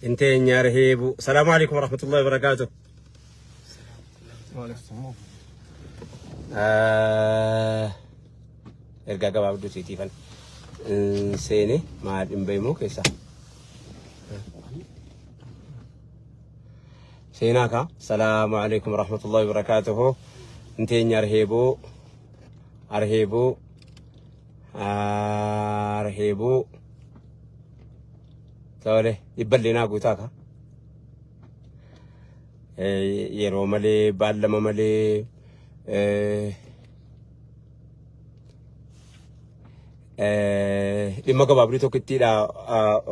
Inteenya arheebu. Salaamu alaikum warahmatullahi wabarakaatuh. Ergaa gabaabduu siitiifan seene maal hin beekmu keessa. Seenaa kaa. Salaamu alaikum warahmatullahi wabarakaatuhu. Inteenya arheebuu. Arheebuu. Arheebuu. Tole dhibballee naa guutaa kaa. Yeroo malee baallama malee dhimma gabaabduu tokkittiidha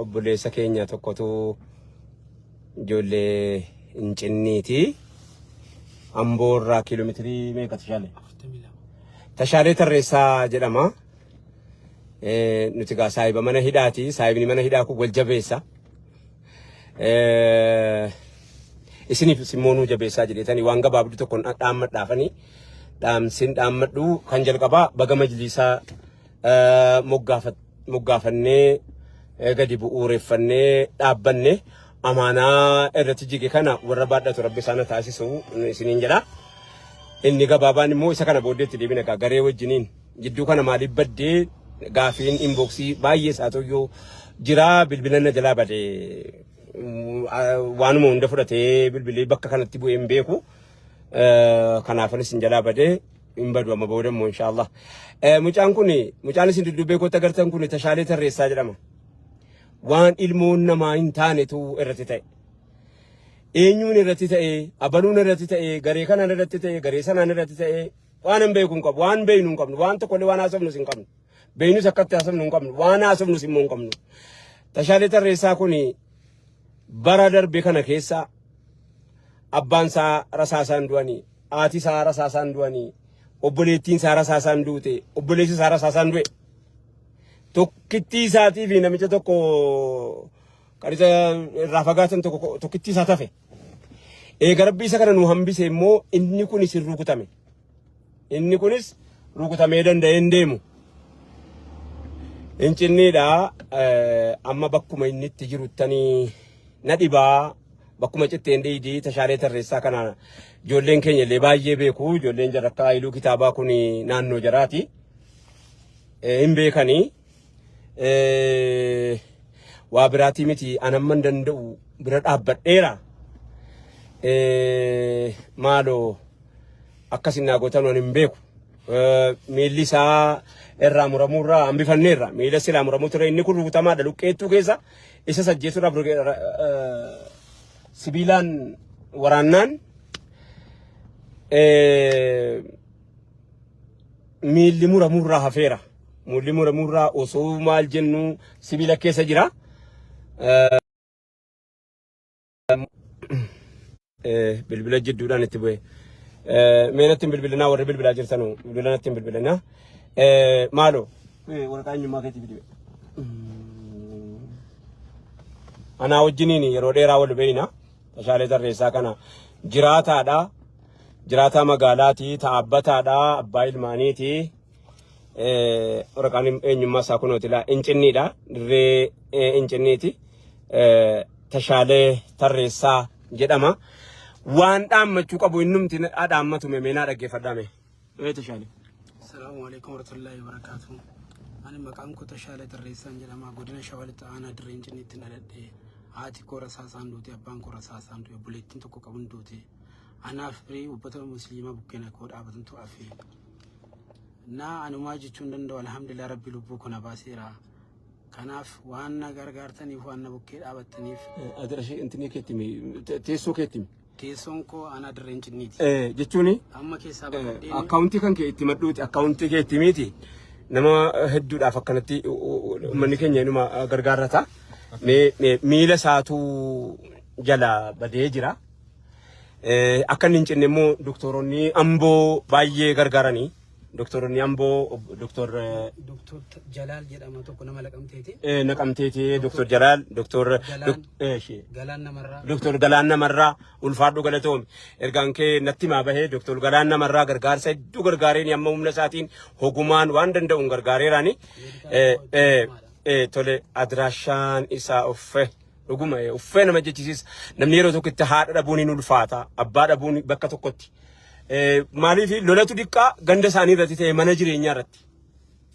obboleessa keenya tokkotu ijoollee Incinniiti. Amboo irraa kiiloomeetirii meeqa Tashaalee? Tashaalee Tarreessaa jedhama. Nuti gaa saahiba mana hidhaati. Saahibni mana hidhaa kun wal jabeessa. Isiniif immoo nuu jabeessaa jedheetanii waan gabaabduu tokkoon dhaammadhaafanii dhaamsin dhaammadhu kan jalqabaa baga majliisaa moggaafannee gadi bu'uureffannee dhaabbanne amaanaa irratti jige kana warra baadhatu rabbi isaan haa taasisu isiniin jedha. Inni gabaabaan immoo isa kana booddeetti deebina egaa garee wajjiniin jidduu kana maaliif baddee gaafiin inboksii baay'ee isaa toyyoo jira bilbila na jalaa bade waanuma hunda fudhatee bilbilee bakka kanatti bu'ee hin beeku. Kanaafan isin jalaa badee hin badu amma booda immoo inshaallah. Mucaan kun mucaan isin duddubbee kootti agartan kun Tashaalee Tarreessaa jedhama. Waan ilmoon namaa hin taanetu irratti ta'e. Eenyuun irratti ta'e, abaluun irratti ta'e, garee kanaan irratti ta'e, garee sanaan irratti ta'e waan hin beeku hin qabu, waan beeknu hin qabnu, waan tokkollee waan haasofnus hin qabnu. Beeknus akkatti haasofnu hin qabnu, waan haasofnus immoo hin qabnu. Tashaalee Tarreessaa kun bara darbe kana keessa abbaan isaa rasaasaan du'anii, haati isaa rasaasaan du'anii, obboleettiin isaa rasaasaan duute, obboleessi isaa rasaasaan du'e. Tokkittii isaatii fi namicha tokko kan isa irraa fagaatan tokko tokkittii isaa tafe. Eega rabbi isa kana nu hambise immoo inni kunis hin rukutame. Inni kunis rukutamee danda'ee hin deemu. Incinniidha amma bakkuma inni itti jiruttanii na dhibaa bakkuma citteen dhiidii Tashaalee Tarreessaa kana ijoolleen keenya illee baay'ee beeku. Ijoolleen jarra akka Haayiluu kitaabaa kun naannoo jaraati. Hin beekanii. Waa biraatii miti an amman danda'u bira dhaabbadheera. Maaloo akkas innaa gootan waan hin beeku. Miilli isaa irraa muramuurraa hambifanneerra. Miila silaa muramuu ture inni kun rukutamaadha luqqeettuu keessa isa sajjeesuudhaaf sibiilaan waraannaan miilli muramuurraa hafeera. Miilli muramuurraa osoo maal jennu sibiila keessa jira. Bilbila jidduudhaan itti bu'e. Mee natti hin bilbilinaa warri bilbilaa jirtanu bilbila natti hin bilbilinaa. Maaloo waraqaa eenyummaa keetii fidi. Anaa wajjiniin yeroo dheeraa wal beeyna. Tashaalee Tarreessaa kana jiraataadha. Jiraataa magaalaati, dhaabbataadha, abbaa ilmaaniiti. Waraqaan eenyummaa isaa kunooti laa Incinniidha. Dirree Incinniiti. Tashaalee Tarreessaa jedhama. Waan dhaammachuu qabu innumti dhaammatu mee naa dhaggeeffadhaa mee. Mee Tashaalee. Salaamu alaikum warahmatullahi wabarakatuh. Ani maqaan koo Tashaalee Tarreessaan jedhama. Godina Shawaa Lixaa aanaa Dirree Incinniitti dhaladhe. Haati koo rasaasaan duute, abbaan koo rasaasaan du'e, obboleettiin tokko qabun duute. Anaaf firii ubbata musliimaa bukkeena koo dhaabatantu hafe. Naa anumaa jechuun danda'u alhamdulillah rabbi lubbuu koo na baaseera. Kanaaf waan na gargaartaniif waan na bukkee dhaabattaniif Adirashee intinii keetti mi teessoo keetti mi. Teessoon koo aanaa Dirree Incinniiti. Jechuuni Amma keessaa baqadheen akkaawuntii kan kee itti madhuuti akkaawuntii kee itti miti nama hedduudhaaf akkanatti uummanni keenya inuma gargaarrata. Mee miila isaatu jala badee jira. Akka inni hin cinne immoo doktoronni Amboo baay'ee gargaaranii. Doktoronni Amboo doktor Doktor Jalaal jedhama tokko nama laqamteeti. Naqamteeti doktor Jalaal doktor Galaan. Galaan namarraa. Doktor Galaan Namarraa ulfaadhu galatoomi. Ergaan kee natti himaa bahee Doktor Galaan Namarraa gargaarsa hedduu gargaareen amma humna isaatiin hogumaan waan danda'uun gargaareeraani. Tole adiraashaan isaa uffe. Dhuguma uffee nama jechisiisa. Namni yeroo tokkotti haadha dhabuun hin ulfaata. Abbaa dhabuun bakka tokkotti. Maaliif lolatu diqqaa ganda isaanii irratti ta'e mana jireenyaa irratti.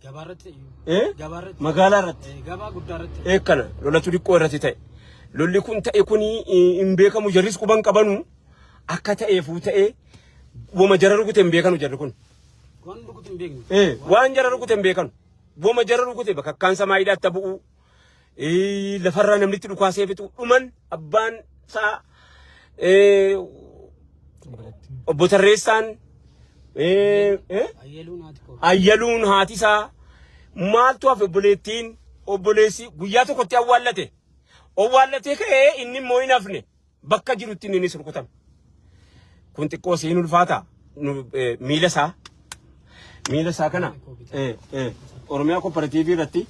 Gabaa irratti. Eh? Gabaa irratti. Magaalaa irratti. Gabaa guddaa irratti. Eekkana lolatu diqqoo irratti ta'e. Lolli kun ta'e kuni hin beekamu jarris quban qabanu akka ta'eefuu ta'e woma jara rukute hin beekanu jarri kun. Waan rukute hin beeknu. Waan jara rukute hin beekanu. Woma jara rukute bakakkaan samaayiidhaatti bu'u. Lafarraa namni itti dhukaasee fixu dhuman abbaan isaa obbo Tarreessaan Ayyeluun haati koo. Ayyaluun haati isaa maaltu hafe obboleettiin obboleessi guyyaa tokkotti awwaallate. Owwaallatee ka'ee inni immoo hin hafne bakka jirutti innis rukutame. Kun xiqqoo siin ulfaata miila isaa miila isaa kana Oromiyaa Kooperaatiivii irratti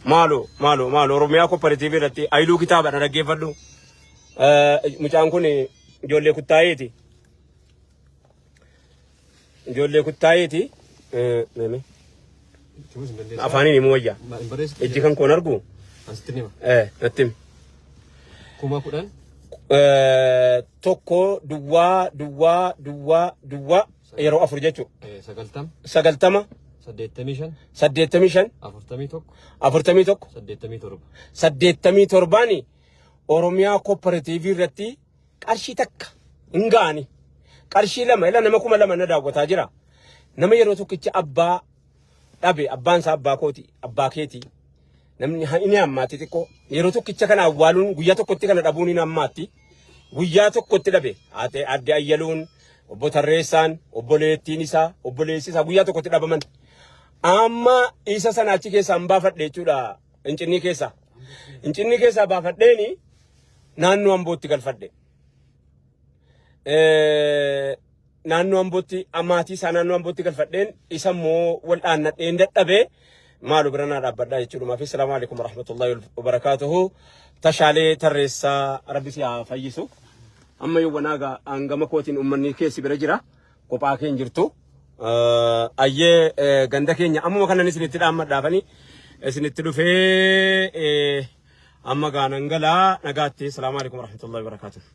maaloo maaloo maaloo Oromiyaa Kooperaatiivii irratti ayiluu kitaaba na dhaggeeffadhu. Mucaan kun ijoollee kuttaayeeti. Ijoollee kuttaayeeti. Meeme. Afaaniin himuu wayya. Ijji kan koon argu. Natti himi. 10,000. Tokko duwwaa duwwaa duwwaa duwwaa yeroo afur jechuudha. 90. 90. 85. 85. 41. 41. 87. 87n Oromiyaa Kooperaatiivii irratti qarshii takka hin ga'ani. Qarshii lama ila nama 2000 na daawwataa jira. Nama yeroo tokkicha abbaa dhabe abbaan isaa abbaa kooti abbaa keeti. Namni inni hammaatti xiqqoo yeroo tokkicha kana awwaaluun guyyaa tokkotti kana dhabuun hin hammaatti. Guyyaa tokkotti dhabe haate adde Ayyaluun obbo Tarreessaan obboleettiin isaa obboleessi isaa guyyaa tokkotti dhabaman. Amma isa sana achi keessaa hin baafadhe jechuudha Incinnii keessaa. Incinnii keessaa baafadheeni naannoo Ambootti galfadhe. Naannoo Ambootti maatii isaa naannoo Ambootti galfadheen isa immoo wal dhaannadheen dadhabee maalu bira naa dhaabbadhaa jechuudha. Fi salaamu alaikum warahmatullahi wabarakaatuhu. Tashaalee Tarreessaa Rabbi si haa fayyisu. Amma yowwanaa gaa hangama kootiin uummanni keessi bira jira. Kophaa kee hin jirtu. Ayyee ganda keenya ammuma kanan isinitti dhaammadhaafani isinitti dhufee amma gaanan galaa nagaatti. Salaamu alaikum warahmatullahi wabarakaatuhu.